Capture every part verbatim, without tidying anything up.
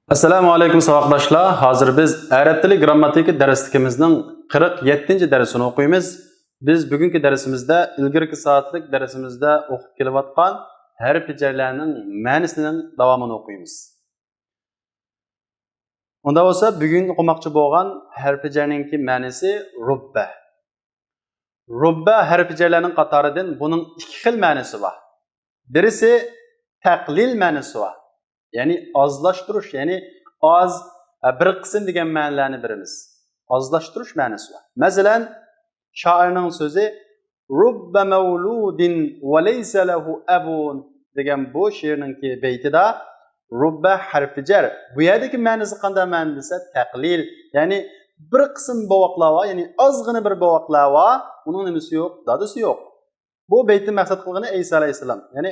ئەسسالامۇ ئەلەيكۇم ساۋاقداشلار. ھازىر بىز ئەرەب تىلى گرامماتىكا دەرسلىكىمىزنىڭ قىرىق يەتتىنچى دەرسىنى ئوقۇيمىز. بىز بۈگۈنكى دەرسىمىزدە ئىلگىرىكى سائەتلىك دەرسىمىزدە ئوقۇپ كېلىۋاتقان ھەرپى جەرلەرنىڭ مەنىسىنىڭ داۋامىنى ئوقۇيمىز. ئۇندا بولسا بۈگۈن ئوقۇماقچى بولغان ھەرپى جەرنىڭكى مەنىسى رۇببە. رۇببە ھەرپى جەرلەرنىڭ قاتارىدىن بۇنىڭ ئىككى خىل مەنىسى بار. بىرسى تەقلىل مەنىسى بار. يەنى ئازلاشتۇرۇش، يەنى ئاز، بىر قىسىم دېگەن مەنىلەرنى بېرىمىز. ئازلاشتۇرۇش مەنىسى بار. مەسىلەن، شائىرنىڭ سۆزى، رب مولود وليس له أب دېگەن بۇ شېئىرنىڭكى بەيتىدە رۇببە ھەرپى جەر. بۇ يەردىكى مەنىسى قانداق مەنە دېسە، تەقلىل. يەنى بىر قىسىم بوۋاقلار بار، يەنى ئازغىنە بىر بوۋاقلار بار، ئۇنىڭ نېمىسى يوق؟ دادىسى يوق. بۇ بەيتتىن مەقسەت قىلغىنى ئەيسا ئەلەيھىسسالام. يەنى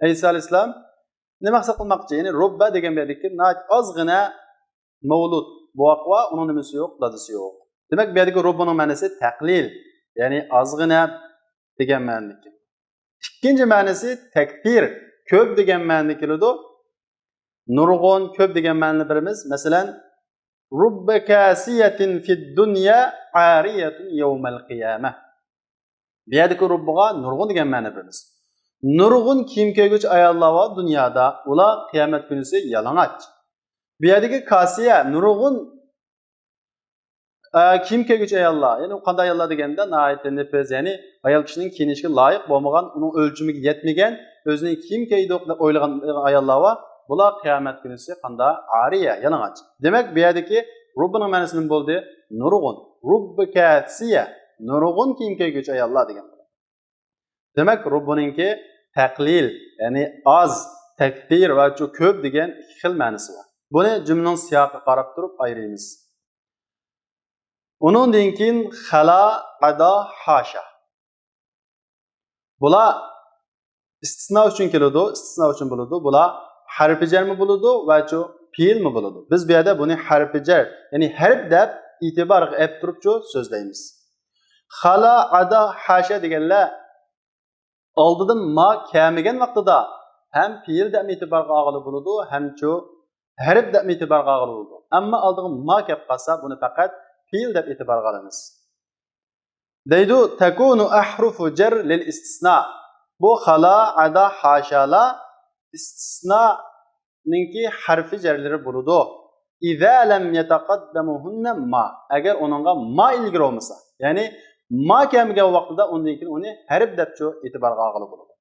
ئەيسا ئەلەيھىسسالام نېمە مەقسەت قىلماقچى؟ يەنى رۇببە دېگەن بۇ يەردىكى ناھايىتى ئازغىنە مەۋلۇد بوۋاق بار، ئۇنىڭ نېمىسى يوق؟ دادىسى يوق. دېمەك، بۇ يەردىكى رۇببىنىڭ مەنىسى تەقلىل، يەنى ئازغىنە دېگەن مەنىدىكى. ئىككىنچى مەنىسى تەكسىر، كۆپ دېگەن مەنىدە كېلىدۇ. نۇرغۇن، كۆپ دېگەن مەنىنى بېرىمىز. مەسىلەن، رب كاسية في الدنيا عارية يوم القيامة. بۇ يەردىكى رۇببىغا نۇرغۇن دېگەن مەنە بېرىمىز. نۇرغۇن كىيىم كىيگۈچى ئاياللار بار دۇنيادا، ئۇلار قىيامەت كۈنىسى يالىڭاچ. بۇ يەردىكى كاسىيە، نۇرغۇن، ئە، كىيىم كىيگۈچى ئاياللار، يەنى ئۇ قانداق ئاياللار دېگەندە، ناھايىتى نېپىز، يەنى ئايال كىشىنىڭ كىيىنىشىگە لايىق بولمىغان، ئۇنىڭ ئۆلچىمىگە يەتمىگەن، ئۆزىنى كىيىم كىيدۇق دەپ ئويلىغان ئاياللار بار. بۇلار قىيامەت كۈنىسى قانداق؟ ئارىيە، يالىڭاچ. دېمەك، بۇ يەردىكى رۇببىنىڭ مەنىسى نېمە بولدى؟ نۇرغۇن. رۇببى كاسىيە، نۇرغۇن كىيىم كىيگۈچى ئاياللار دېگەن. دېمەك، رۇببىنىڭكى تەقلىل، يەنى ئاز، تەكسىر ۋە چۇ كۆپ دېگەن ئىككى خىل مەنىسى بار. بۇنى جۈملىنىڭ سىياقىغا قاراپ تۇرۇپ ئايرىيمىز. ئۇنىڭدىن كېيىن خالا، ئادا، ھاشا. بۇلار ئىستىسنا ئۈچۈن كېلىدۇ، ئىستىسنا ئۈچۈن بولىدۇ. بۇلار ھەرپى جەرمۇ بولىدۇ ۋە چۇ پېئىلمۇ بولىدۇ. بىز بۇ يەردە بۇنى ھەرپى جەر، يەنى ھەرپ دەپ ئېتىبارغا ئېلىپ تۇرۇپچۇ سۆزلەيمىز. خالا، ئادا، ھاشا دېگەنلەر ئالدىدىن ما كەلمىگەن ۋاقتىدا ھەم پېئىل دەپ ئېتىبارغا ئالغىلى بولىدۇ، ھەمچۇ ھەرپ دەپ ئېتىبارغا ئالغىلى بولىدۇ. ئەمما ئالدىغا ما كەپ قالسا، بۇنى پەقەت پېئىل دەپ ئېتىبارغا ئالىمىز. دەيدۇ، تەكۇنۇ ئەھرۇفۇ جەر لىل ئىستىسنا. بۇ خالا، ئادا، ھاشالار ئىستىسنانىڭكى ھەرپى جەرلىرى بولىدۇ. ئىزا لەم يەتەقەددەمۇھۇننە ما. ئەگەر ئۇنىڭغا ما ئىلگىرى بولمىسا، يەنى ما كەلمىگەن ۋاقتىدا ئۇندىن كېيىن ئۇنى ھەرپ دەپچۇ ئېتىبارغا ئالغىلى بولىدۇ.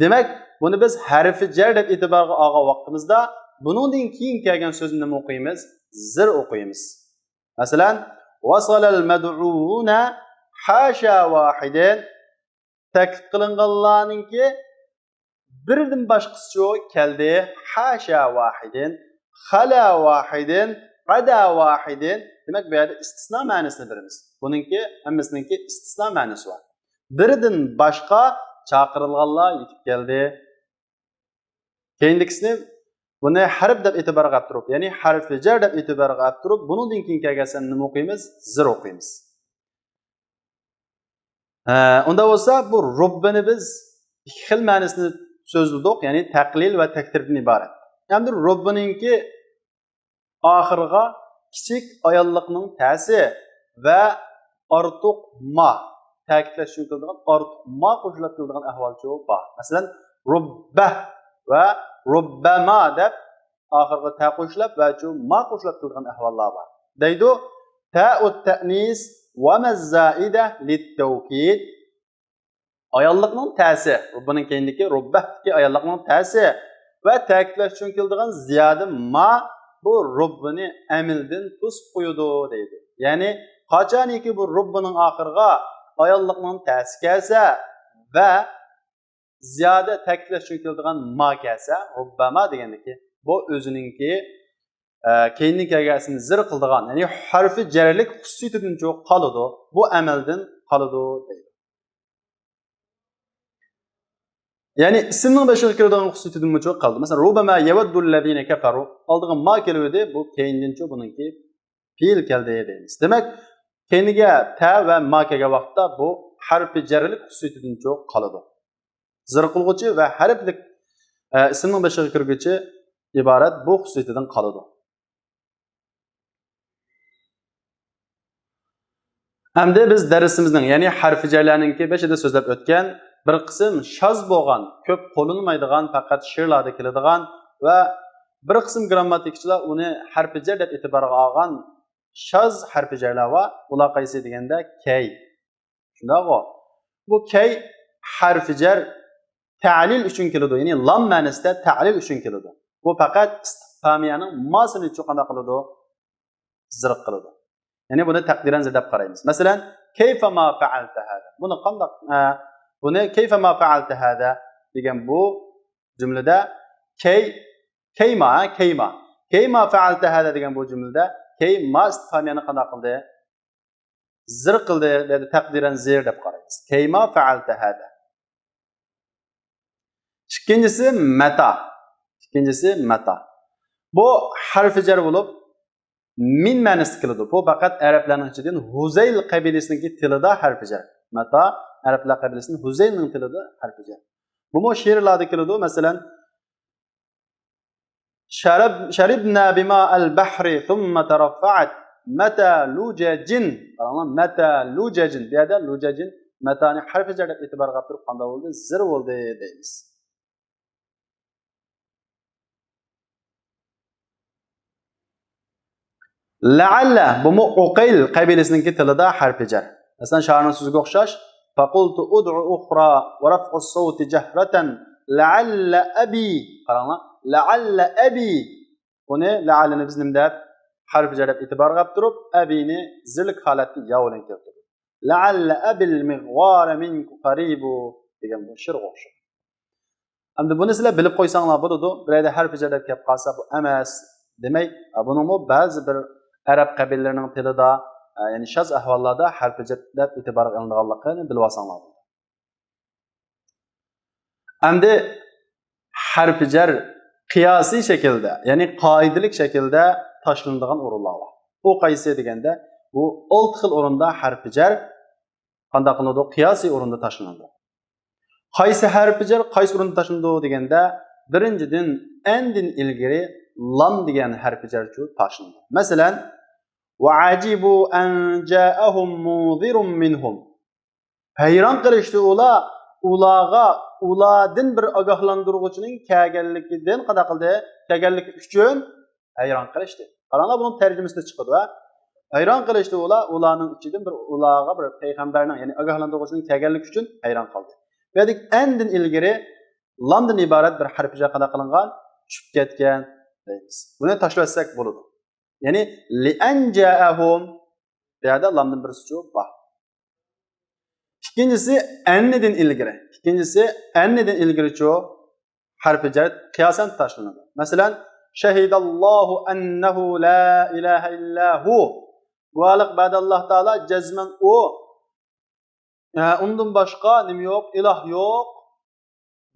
دېمەك، بۇنى بىز ھەرپى جەر دەپ ئېتىبارغا ئالغان ۋاقتىمىزدا، بۇنىڭدىن كېيىن كەلگەن سۆزنى نېمە ئوقۇيمىز؟ زىر ئوقۇيمىز. مەسىلەن، ۋەسەلەل مەدئۇنە ھاشا ۋاھىدىن. تەكلىپ قىلىنغانلارنىڭكى بىردىن باشقىسىچۇ كەلدى. ھاشا ۋاھىدىن، خالا ۋاھىدىن، ئادا ۋاھىدىن. دېمەك، بۇ يەردە ئىستىسنا مەنىسىنى بېرىمىز. بۇنىڭكى ھەممىسىنىڭكى ئىستىسنا مەنىسى بار. بىردىن باشقا چاقىرىلغانلار يېتىپ كەلدى. كېيىندىكىسىنى بۇنى ھەرپ دەپ ئېتىبارغا ئەپ تۇرۇپ، يەنى ھەرپى جەر دەپ ئېتىبارغا ئەپ تۇرۇپ، بۇنىڭدىن كېيىن كەلگەن سۆزنى نېمە ئوقۇيمىز؟ زىر ئوقۇيمىز. ھە، ئۇنداق بولسا بۇ رۇببىنى بىز ئىككى خىل مەنىسىنى سۆزلىدۇق، يەنى تەقلىل ۋە تەكسىردىن ئىبارەت. ئەمدى رۇببىنىڭكى ئاخىرىغا كىچىك ئاياللىقنىڭ تەسى ۋە ئارتۇق ما، تەكىتلەش ئۈچۈن كېلىدىغان ئارتۇق ما قوشۇلۇپ كېلىدىغان ئەھۋالچۇ بار. مەسىلەن، رۇببە ۋە رۇببەما دەپ ئاخىرىغا تە قوشۇلۇپ ۋە چۇ ما قوشۇلۇپ كېلىدىغان ئەھۋاللار بار. دەيدۇ، تەئۇت تەئنىس ۋە مەززائىدە لىتتەۋكىد. ئاياللىقنىڭ تەسى، رۇببىنىڭ كەينىدىكى رۇببەدىكى ئاياللىقنىڭ تەسى ۋە تەكىتلەش ئۈچۈن كېلىدىغان زىيادە ما بۇ رۇببىنى ئەمەلدىن توسۇپ قويىدۇ دەيدۇ. يەنى قاچانكى بۇ رۇببىنىڭ ئاخىرىغا ئاياللىقنىڭ تەسى كەلسە ۋە زىيادە تەكىتلەش ئۈچۈن كېلىدىغان ما كەلسە، رۇببەما دېگەندىكى بۇ ئۆزىنىڭكى، ئە، كەينىدىن كەلگەن ئىسىمنى زىر قىلىدىغان، يەنى ھەرپى جەرلىك خۇسۇسىيىتىدىنچۇ قالىدۇ، بۇ ئەمەلدىن قالىدۇ دەيدۇ. يەنى ئىسىمنىڭ بېشىغا كېلىدىغان خۇسۇسىيىتىدىنمۇچۇ قالىدۇ. مەسىلەن، رۇبەما يەۋەددۇللەزىنە كەفەرۇ. ئالدىغا ما كېلىۋىدى، بۇ كەينىدىنچۇ بۇنىڭكى پېئىل كەلدى دەيمىز. دېمەك، كەينىگە تە ۋە ما كەلگەن ۋاقىتتا بۇ ھەرپى جەرلىك خۇسۇسىيىتىدىنچۇ قالىدۇ. زىر قىلغۇچى ۋە ھەرپلىك، ئە، ئىسىمنىڭ بېشىغا كىرگۈچى ئىبارەت بۇ خۇسۇسىيىتىدىن قالىدۇ. ئەمدى بىز دەرسىمىزنىڭ، يەنى ھەرپى جەرلەرنىڭكى بېشىدا سۆزلەپ ئۆتكەن بىر قىسىم شاز بولغان، كۆپ قوللىنىلمايدىغان، پەقەت شېئىرلاردا كېلىدىغان ۋە بىر قىسىم گىرامماتىكىچىلار ئۇنى ھەرپى جەر دەپ ئېتىبارغا ئالغان شاز ھەرپى جەرلەر بار. ئۇلار قايسى دېگەندە، كەي. شۇنداقغۇ؟ بۇ كەي ھەرپى جەر تەلىل ئۈچۈن كېلىدۇ. يەنى لام مەنىسىدە تەلىل ئۈچۈن كېلىدۇ. بۇ پەقەت ئىستىفھامىيەنىڭ ماسىنى چۇ قانداق قىلىدۇ؟ زىرق قىلىدۇ. يەنى بۇنى تەقدىرەن زىر دەپ قارايمىز. مەسىلەن، كەيفەما فەئەلتە ھازا. بۇنى قانداق، ئە، بۇنى كەيفەما فەئەلتە ھازا دېگەن بۇ جۈملىدە كەي، كەيما، ھە، كەيما. كەيما فەئەلتە ھازا دېگەن بۇ جۈملىدە كەيما ئىستىفھامىيەنى قانداق قىلدى؟ زىر قىلدى، دېدى، تەقدىرەن زىر دەپ قارايمىز. كەيما فەئەلتە ھازا. ئىككىنچىسى مەتا. ئىككىنچىسى مەتا. بۇ ھەرپى جەر بولۇپ، مىن مەنىسىدە كېلىدۇ. بۇ پەقەت ئەرەبلەرنىڭ ئىچىدىن ھۇزەيل قەبىلىسىنىڭكى تىلىدا ھەرپى جەر. مەتا ئەرەبلەر قەبىلىسىنىڭ ھۇزەيلنىڭ تىلىدا ھەرپى جەر. بۇمۇ شېئىرلاردا كېلىدۇ. مەسىلەن، شەرب-، شەرىبنا بىمائىل بەھرى ثۇممە تەرەففەئەت مەتە لۇجەجىن. قاراڭلار، مەتە لۇجەجىن. بۇ يەردە لۇجەجىن مەتانى ھەرپى جەر دەپ ئېتىبارغا ئاپىرىپ قانداق بولدى؟ زىر بولدى دەيمىز. لەئەللە، بۇمۇ ئۇقەيل قەبىلىسىنىڭكى تىلىدا ھەرپى جەر. مەسىلەن، شائىرنىڭ سۆزىگە ئوخشاش، فەقۇلتۇ ئۇدئۇ ئۇخرا ۋە رەفئۇ سەۋتى جەھرەتەن لەئەللە ئەبى. قاراڭلار، لەئەللە ئەبى. بۇنى لەئەللىنى بىز نېمە دەپ؟ ھەرپى جەر دەپ ئېتىبارغا ئاپتۇرۇپ، ئەبىنى زىرلىك ھالەتتە ياۋ بىلەن كەلتۈردۇق. لەئەللە ئەبىل مىغۋارە مىنكۇ قەرىبۇ دېگەن بۇ شېئىرغا ئوخشاش. ئەمدى بۇنى سىلەر بىلىپ قويساڭلار بولىدۇ. بىر يەردە ھەرپى جەر دەپ كەپ قالسا، بۇ ئەمەس دېمەي، بۇنىڭمۇ بەزى بىر ئەرەب قەبىلىلىرىنىڭ تىلىدا، يەنى شاز ئەھۋاللاردا ھەرپى جەر دەپ ئېتىبارغا ئېلىنىدىغانلىقىنى بىلىۋالساڭلار بولىدۇ. ئەمدى ھەرپى جەر قىياسىي شەكىلدە، يەنى قائىدىلىك شەكىلدە تاشلىنىدىغان ئورۇنلار بار. ئۇ قايسى دېگەندە، بۇ ئالتە خىل ئورۇندا ھەرپى جەر قانداق قىلىنىدۇ؟ قىياسىي ئورۇندا تاشلىنىدۇ. قايسى ھەرپى جەر قايسى ئورۇندا تاشلىنىدۇ دېگەندە، بىرىنچىدىن، ئەندىن ئىلگىرى لام دېگەن ھەرپى جەرچۇ تاشلىنىدۇ. مەسىلەن، وعجبوا أن جاءهم منذر منهم. ھەيران قېلىشتى ئۇلار، ئۇلارغا ئۇلاردىن بىر ئاگاھلاندۇرغۇچىنىڭ كەلگەنلىكىدىن، قانداق قىلدى؟ كەلگەنلىكى ئۈچۈن ھەيران قېلىشتى. قاراڭلار، بۇنىڭ تەرجىمىسىدە چىقىدۇ، ھە؟ ھەيران قېلىشتى ئۇلار، ئۇلارنىڭ ئىچىدىن بىر ئۇلارغا بىر پەيغەمبەرنىڭ، يەنى ئاگاھلاندۇرغۇچىنىڭ كەلگەنلىكى ئۈچۈن ھەيران قالدى. بۇ يەردىكى ئەندىن ئىلگىرى لامدىن ئىبارەت بىر ھەرپى جەر قانداق قىلىنغان؟ چۈشۈپ كەتكەن دەيمىز. بۇنى تاشلىۋەتسەك بولىدۇ. يەنى لىئەن جاءەھۇم. بۇ يەردە لامدىن بىرسىچۇ بار. ئىككىنچىسى ئەننىدىن ئىلگىرى. ئىككىنچىسى ئەننىدىن ئىلگىرىچۇ ھەرپى جەر قىياسەن تاشلىنىدۇ. مەسىلەن، شەھىدەللاھۇ ئەننەھۇ لا ئىلاھە ئىللا ھۇ. گۇۋاھلىق بەردى ئاللاھ تائالا، جەزمەن ئۇ، ئە، ئۇندىن باشقا نېمە يوق، ئىلاھ يوق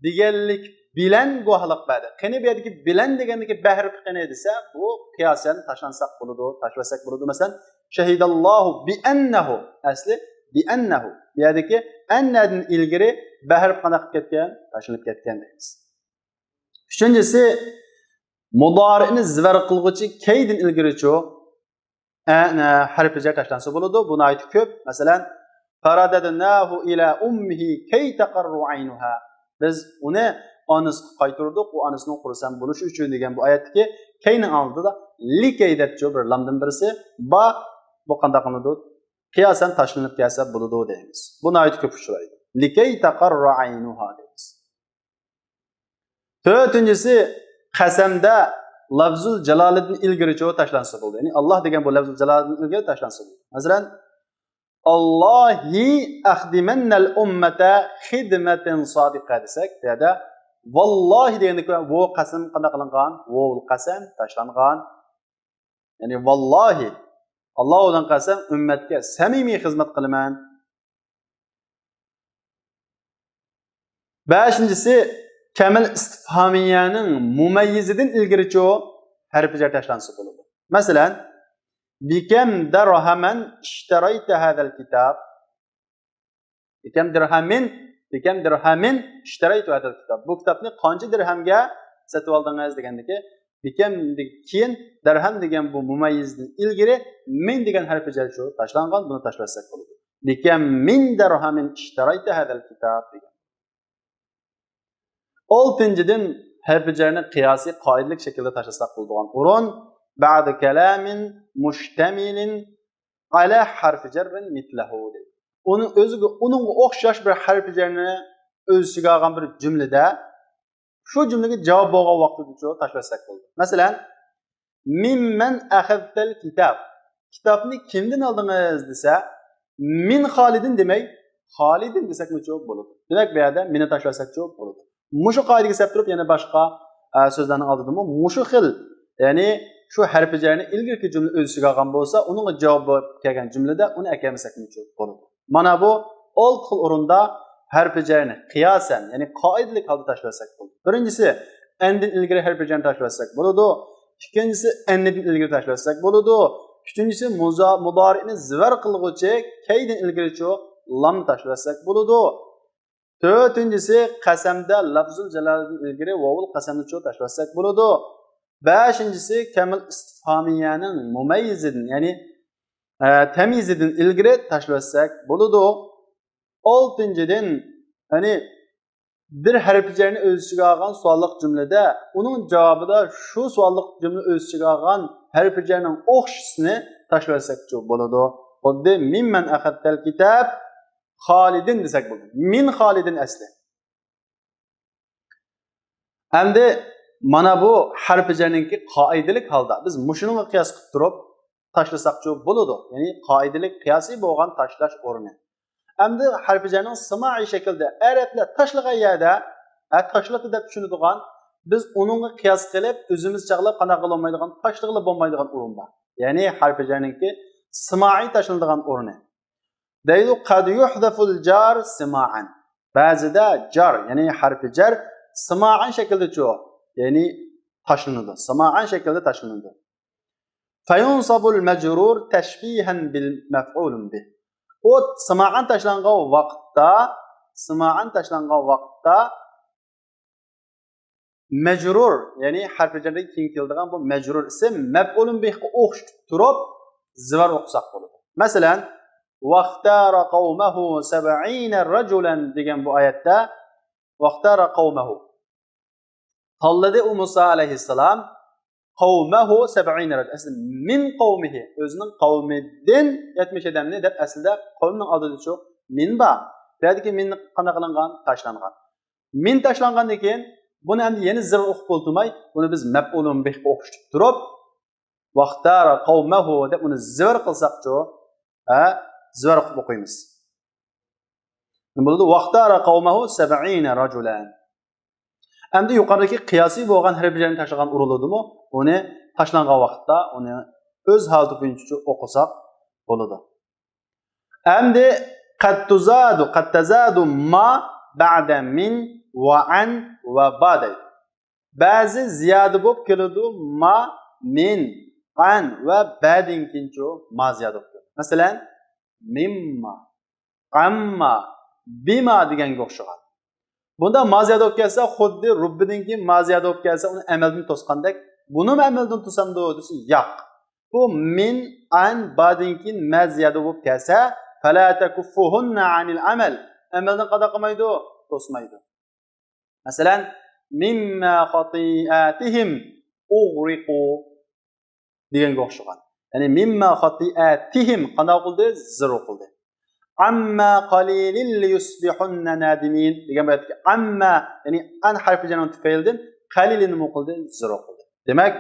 دېگەنلىك بىلەن گۇۋاھلىق بەردى. قېنى بۇ يەردىكى بىلەن دېگەندىكى بە ھەرپى قېنى دېسە، بۇ قىياسەن تاشلانساق بولىدۇ، تاشلىۋەتسەك بولىدۇ. مەسىلەن، شەھىدەللاھۇ بىئەننەھۇ. ئەسلى بىئەننەھۇ. بۇ يەردىكى ئەننەدىن ئىلگىرى بە ھەرپى قانداق قىلىپ كەتكەن؟ تاشلىنىپ كەتكەن دەيمىز. ئۈچىنچىسى، مۇدارىئنى زىۋەر قىلغۇچى كەيدىن ئىلگىرىچۇ ئە، ئە، ھەرپى جەر تاشلانسا بولىدۇ. بۇ ناھايىتى كۆپ. مەسىلەن، فَرَدَدْنَاهُ إِلَى أُمِّهِ كَيْ تَقَرَّ عَيْنُهَا. بىز ئۇنى ئانىسىغا قايتۇردۇق، ئۇ ئانىسىنىڭ خۇرسەن بولۇشى ئۈچۈن دېگەن بۇ ئايەتتىكى كەينىڭ ئالدىدا لىكەي دەپچۇ بىر لامدىن بىرسى بار. بۇ قانداق قىلىنىدۇ؟ قىياسەن تاشلىنىپ كەلسە بولىدۇ دەيمىز. بۇ ناھايىتى كۆپ ئۇچرايدۇ. لىكەي تەقەررە ئەينۇھا دەيمىز. تۆتىنچىسى، قەسەمدە لەفزۇل جالالىدىن ئىلگىرىچۇ تاشلانسا بولىدۇ. يەنى ئاللاھ دېگەن بۇ لەفزۇل جالالىدىن ئىلگىرى تاشلانسا بولىدۇ. مەسىلەن، ئاللاھى ئەخدىمەننەل ئۇممەتە خىدمەتىن سادىقە دېسەك، بۇ يەردە ۋاللاھى دېگەندىكى ۋو قەسەم قانداق قىلىنغان؟ ۋوۋۇل قەسەم تاشلانغان. يەنى ۋاللاھى، ئاللاھ بىلەن قەسەم، ئۈممەتكە سەمىمىي خىزمەت قىلىمەن. بەشىنچىسى، كەمەل ئىستىفھامىيەنىڭ مۇمەييىزىدىن ئىلگىرىچۇ ھەرپى جەر تاشلانسا بولىدۇ. مەسىلەن، بىكەم دەرھەمەن ئىشتەرەيتە ھەزەل كىتاب. بىكەم دىرھەمىن، بىكەم دىرھەمىن ئىشتەرەيتۇ ھەزەل كىتاب. بۇ كىتابنى قانچە دىرھەمگە سېتىۋالدىڭىز دېگەندىكى، بىكەمدىن كېيىن دەرھەم دېگەن بۇ مۇمەييىزدىن ئىلگىرى مىن دېگەن ھەرپى جەر شۇ تاشلانغان، بۇنى تاشلاتساق بولىدۇ. بكم من درهم اشتريت هذا الكتاب دېگەن. ئالتىنچىدىن، ھەرپى جەرنى قىياسىي قائىدىلىك شەكىلدە تاشلىساق بولىدىغان ئورۇن، بعد كلام مشتمل على حرف جر مثله دەيدۇ. ئۇنى ئۆزىگە، ئۇنىڭغا ئوخشاش بىر ھەرپى جەرنى ئۆز ئىچىگە ئالغان بىر جۈملىدە شۇ جۈملىگە جاۋاب بولغان ۋاقتىدىچۇ تاشلىۋەتسەك بولىدۇ. مەسىلەن، ممن أخذت الكتاب، كىتابنى كىمدىن ئالدىڭىز دېسە، من خالد دېمەي، خالدىن دېسەكمۇچۇ بولىدۇ. دېمەك، بۇ يەردە مىنى تاشلىۋەتسەكچۇ بولىدۇ. مۇشۇ قائىدىگە سەپ تۇرۇپ، يەنە باشقا، ئە، سۆزلەرنىڭ ئالدىدىمۇ مۇشۇ خىل، يەنى شۇ ھەرپى جەرنى ئىلگىرىكى جۈملە ئۆز ئىچىگە ئالغان بولسا، ئۇنىڭغا جاۋاب بولۇپ كەلگەن جۈملىدە ئۇنى ئەكەلمىسەكمۇچۇ بولىدۇ. مانا بۇ ئالتە خىل ئورۇندا ھەرپى جەرنى قىياسەن، يەنى قائىدىلىك ھالدا تاشلىۋەتسەك بولىدۇ. بىرىنچىسى، ئەندىن ئىلگىرى ھەرپى جەرنى تاشلىۋەتسەك بولىدۇ. ئىككىنچىسى، ئەننىدىن ئىلگىرى تاشلىۋەتسەك بولىدۇ. ئۈچىنچىسى، مۇزا-، مۇدارىئنى زىۋەر قىلغۇچى كەيدىن ئىلگىرىچۇ لامنى تاشلىۋەتسەك بولىدۇ. تۆتىنچىسى، قەسەمدە لەفزۇل جالالىدىن ئىلگىرى ۋاۋۇل قەسەمنىچۇ تاشلىۋەتسەك بولىدۇ. بەشىنچىسى، كەمال ئىستىفھامىيەنىڭ مۇمەييىزىدىن، يەنى، ئە، تەميىزىدىن ئىلگىرى تاشلىۋەتسەك بولىدۇ. ئالتىنچىدىن، يەنى بىر ھەرپى جەرنى ئۆز ئىچىگە ئالغان سوئاللىق جۈملىدە ئۇنىڭ جاۋابىدا شۇ سوئاللىق جۈملە ئۆز ئىچىگە ئالغان ھەرپى جەرنىڭ ئوخشىسىنى تاشلىۋەتسەكچۇ بولىدۇ. خۇددى ممن أخذت الكتاب خالدن دېسەك بولىدۇ. من خالدن ئەسلى. ئەمدى مانا بۇ ھەرپى جەرنىڭكى قائىدىلىك ھالدا بىز مۇشۇنىڭغا قىياس قىلىپ تۇرۇپ تاشلىساقچۇ بولىدۇ. يەنى قائىدىلىك قىياسىي بولغان تاشلاش ئورنى. ئەمدى ھەرپى جەرنىڭ سىمائىي شەكىلدە ئەرەبلەر تاشلىغان يەردە، ھە، تاشلىدى دەپ چۈشىنىدىغان، بىز ئۇنىڭغا قىياس قىلىپ ئۆزىمىز چاغلاپ قانداق قىلالمايدىغان، تاشلىغىلى بولمايدىغان ئورۇن بار. يەنى ھەرپى جەرنىڭكى سىمائىي تاشلىنىدىغان ئورنى. دەيدۇ، قەد يۇھزەفۇل جار سىمائەن. بەزىدە جار، يەنى ھەرپى جەر سىمائەن شەكلىدىچۇ، يەنى تاشلىنىدۇ. سىمائەن شەكلىدە تاشلىنىدۇ. فينصب المجرور تشبيها بالمفعول به. ئۇ سىمائەن تاشلانغان ۋاقىتتا، سىمائەن تاشلانغان ۋاقىتتا مەجرۇر، يەنى ھەرپى جەردىن كېيىن كېلىدىغان بۇ مەجرۇر ئىسىم مەپئۇلۇن بىھقا ئوخشىتىپ تۇرۇپ زىۋار ئوقۇساق بولىدۇ. مەسىلەن، واختار قومه سبعين رجلا دېگەن بۇ ئايەتتە، واختار قومه، تاللىدى ئۇ مۇسا ئەلەيھىسسالام، قومه سبعين رجلا، ئەسلى من قومه، ئۆزىنىڭ قەۋمىدىن يەتمىش ئادەمنى دەپ، ئەسلىدە قومنىڭ ئالدىدىچۇ من بار. بۇ يەردىكى من قانداق قىلىنغان؟ تاشلانغان. من تاشلانغاندىن كېيىن بۇنى ئەمدى يەنە زىر ئوقۇپ بولتۇرماي، بۇنى بىز مەپئۇلۇن بىھقا ئوخشىتىپ تۇرۇپ، ۋەختارە قەۋمەھۇ دەپ ئۇنى زىۋىر قىلساقچۇ، ھە، زىۋىر قىلىپ ئوقۇيمىز. نېمە بولىدۇ؟ ۋەختارە قەۋمەھۇ سەبئىنە رەجۇلەن. ئەمدى يۇقىرىدىكى قىياسىي بولغان ھەرپى جەرنى تاشلىغان ئورۇنلىرىدىمۇ ئۇنى تاشلانغان ۋاقىتتا ئۇنى ئۆز ھالىتى بويىچە ئوقۇساق بولىدۇ. ئەمدى قەد تۇزادۇ، قەد تەزادۇ ما بەئدە مىن ۋە ئەن ۋە با دەيدۇ. بەزى زىيادە بولۇپ كېلىدۇ، ما، مىن، ئەن ۋە بەدىن كېيىنچۇ ما زىيادە بولۇپ كېلىدۇ. مەسىلەن، مىمما، ئەمما، بىما دېگەنگە ئوخشىغان. بۇندا ما زىيادە بولۇپ كەلسە، خۇددى رۇببىدىن كېيىن ما زىيادە بولۇپ كەلسە، ئۇنى ئەمەلدىن توسقاندەك، بۇنىمۇ ئەمەلدىن توسامدۇ دېسە، ياق. بۇ مىن، ئەن، بادىن كېيىن ما زىيادە بولۇپ كەلسە، فەلا تەكۇففۇھۇننە ئەنىل ئەمەل. ئەمەلدىن قانداق قىلمايدۇ؟ توسمايدۇ. مەسىلەن، مىمما خاتىئاتىھىم ئۇغرىقۇ دېگەنگە ئوخشىغان. يەنى مىمما خاتىئاتىھىم قانداق قىلدى؟ زىر قىلدى. ئەمما قەلىلىن لىيۇسبىھۇننە نادىمىن دېگەن بۇ يەردىكى ئەمما، يەنى ئەن ھەرپى جەرنىڭ تۈپەيلىدىن قەلىلىن نېمە قىلدى؟ زىر قىلدى. دېمەك،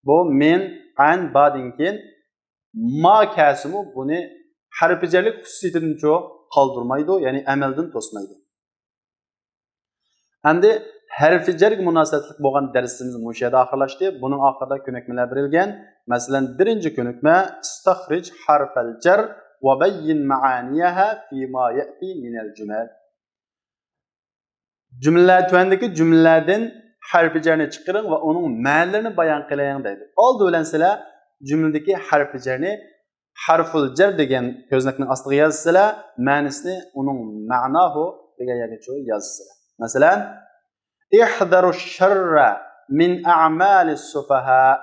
بۇ مىن، ئەن، بادىن كېيىن ما كەلسىمۇ بۇنى ھەرپى جەرلىك خۇسۇسىيىتىدىنچۇ قالدۇرمايدۇ، يەنى ئەمەلدىن توسمايدۇ. ئەمدى ھەرپى جەرگە مۇناسىۋەتلىك بولغان دەرسىمىز مۇشۇ يەردە ئاخىرلاشتى. بۇنىڭ ئاخىرىدا كۆنۈكمىلەر بېرىلگەن. مەسىلەن، بىرىنچى كۆنۈكمە، ئىستەخرىج ھەرپەل جەر ۋە بەييىن مەئانىيەھە فىما يەئتى مىنەل جۈمەل. جۈملىلەر، تۆۋەندىكى جۈملىلەردىن ھەرپى جەرنى چىقىرىڭ ۋە ئۇنىڭ مەنىلىرىنى بايان قىلىڭ دەيدۇ. ئالدى بىلەن سىلەر جۈملىدىكى ھەرپى جەرنى ھەرفۇل جەر دېگەن كۆزنەكنىڭ ئاستىغا يازىسىلەر، مەنىسىنى ئۇنىڭ مەناھۇ دېگەن يەرگىچۇ يازىسىلەر. مەسىلەن، احذروا الشر من أعمال السفهاء.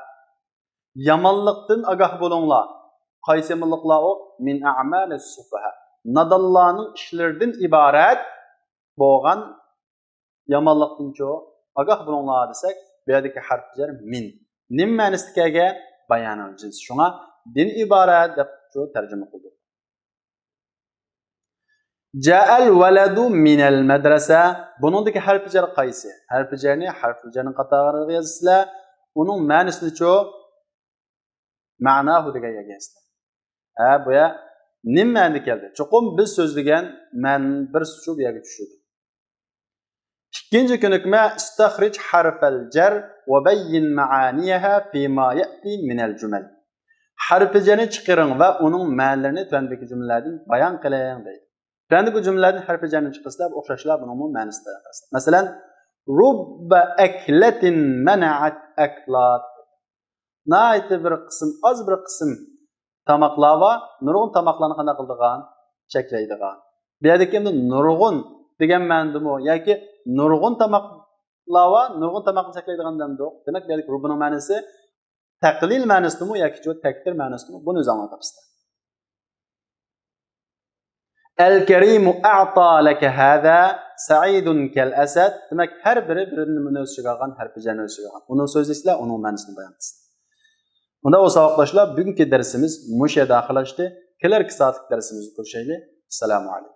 يامانلىقتىن ئاگاھ بولۇڭلار. قايسى يامانلىقلار ئۇ؟ من أعمال السفهاء. نادانلارنىڭ ئىشلىرىدىن ئىبارەت بولغان يامانلىقتىنچۇ ئاگاھ بولۇڭلار دېسەك، بۇ يەردىكى ھەرپى جەر مىن. نېمە مەنىسىدە كەلگەن؟ بايانىل جىنس. شۇڭا دىن ئىبارەت دەپ شۇ تەرجىمە قىلدۇق. جاءل ۋەلەدۇ مىنەل مەدرەسە. بۇنىڭدىكى ھەرپى جەر قايسى؟ ھەرپى جەرنى ھەرپى جەرنىڭ قاتارىغا يازىسىلەر. ئۇنىڭ مەنىسىنىچۇ؟ مەناھۇ دېگەن يەرگە يازىسىلەر. ھە، بۇ يەر نېمە مەنىدە كەلدى؟ چوقۇم بىز سۆزلىگەن مەن بىرسىچۇ بۇ يەرگە چۈشىدۇ. ئىككىنچى كۆنۈكمە، ئىستەخرىج ھەرفەل جەر ۋە بەييىن مەئانىيەھە فىما يەتى مىنەل جۈمەل. ھەرپى جەرنى چىقىرىڭ ۋە ئۇنىڭ مەنىلىرىنى تۆۋەندىكى جۈملىلەردىن بايان قىلىڭ دەيدۇ. تۆۋەندىكى جۈملىلەردىن ھەرپى جەرنى چىقىرسىلەر، ئوخشاشلا بۇنىڭمۇ مەنىسى بايان قىلىسىلەر. مەسىلەن، رۇببە ئەكلەتىن مەنەئەت ئەكلات. ناھايىتى بىر قىسىم، ئاز بىر قىسىم تاماقلار بار، نۇرغۇن تاماقلارنى قانداق قىلىدىغان؟ چەكلەيدىغان. بۇ يەردىكى ئەمدى نۇرغۇن دېگەن مەنىدىمۇ ياكى نۇرغۇن تاماقلار بار، نۇرغۇن تاماقنى چەكلەيدىغان دەمدۇق. دېمەك، بۇ يەردىكى رۇببىنىڭ مەنىسى تەقلىل مەنىسىدىمۇ ياكى تەكتىر مەنىسىدىمۇ، بۇنى ئۆزى ئاڭلاپ تاپىسىلەر. ئەل كەرىمۇ ئەئتا لەكە ھەزا سەئىدۇن كەل ئەسەد. دېمەك، ھەر بىرى بىرىنى نېمىنى ئۆز ئىچىگە ئالغان؟ ھەرپى جەرنى ئۆز ئىچىگە ئالغان. ئۇنى سۆزلىسىلەر، ئۇنىڭ مەنىسىنى بايان قىلسىلەر. ئۇندا ئۇ ساۋاقداشلار، بۈگۈنكى دەرسىمىز مۇشۇ يەردە ئاخىرلاشتى. كېلەركى سائەتلىك دەرسىمىزدە كۆرۈشەيلى. ئەسسالامۇ ئەلەيكۇم.